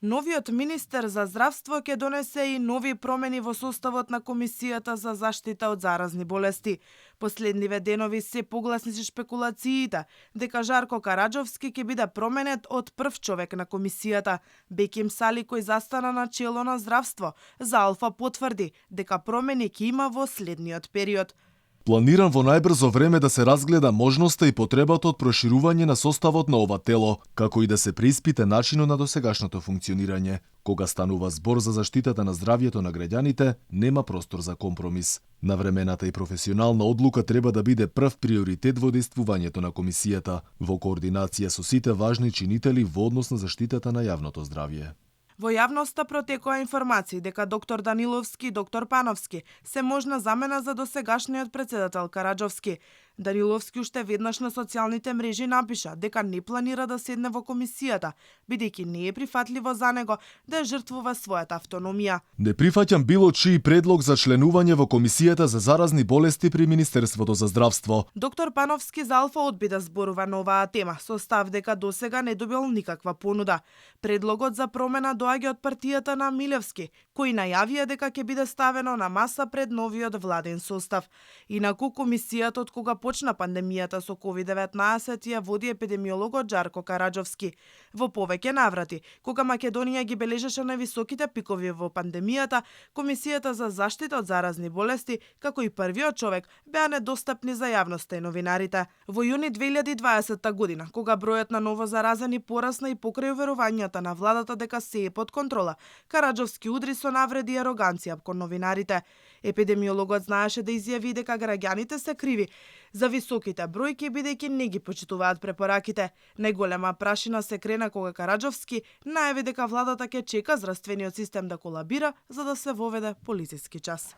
Новиот министер за здравство ќе донесе и нови промени во составот на Комисијата за заштита од заразни болести. Последниве денови се погласни се шпекулациите дека Жарко Караџовски ќе биде променет од прв човек на комисијата. Беким Сали, кој застана на чело на здравство, за Алфа потврди дека промени ќе има во следниот период. Планирам во најбрзо време да се разгледа можноста и потребата од проширување на составот на ова тело, како и да се преиспита начинот на досегашното функционирање. Кога станува збор за заштитата на здравјето на граѓаните, нема простор за компромис. Навремената и професионална одлука треба да биде прв приоритет во действувањето на комисијата, во координација со сите важни чинители во однос на заштитата на јавното здравје. Во јавноста протекоа информации дека доктор Даниловски и доктор Пановски се можна замена за досегашниот председател Караџовски. Даниловски уште веднаш на социјалните мрежи напиша дека не планира да седне во комисијата, бидејќи не е прифатливо за него да ја жртвува својата автономија. Не прифаќам било чиј предлог за членување во Комисијата за заразни болести при Министерството за здравство. Доктор Пановски за Алфа одби да зборува на оваа тема, со став дека досега не добил никаква понуда. Предлогот за промена доаѓа од партијата на Милевски, кој најавија дека ќе биде ставено на маса пред новиот владен состав. Инаку комисијата од кога почна пандемијата со COVID-19 ја води епидемиологот Жарко Караџовски. Во повеќе наврати, кога Македонија ги бележеше највисоките пикови во пандемијата, Комисијата за заштита од заразни болести, како и првиот човек, беа недостапни за јавноста и новинарите. Во јуни 2020 година, кога бројот на новозаразени порасна и покрај уверувањата на владата дека се е под контрола, Караџовски удри со навреди и ароганција кон новинарите. Епидемиологот знаеше да изјави дека граѓаните се криви за високите бројки бидејќи не ги почитуваат препораките. Најголема прашина се крена кога Караџовски најави дека владата ќе чека здравствениот систем да колабира за да се воведе полициски час.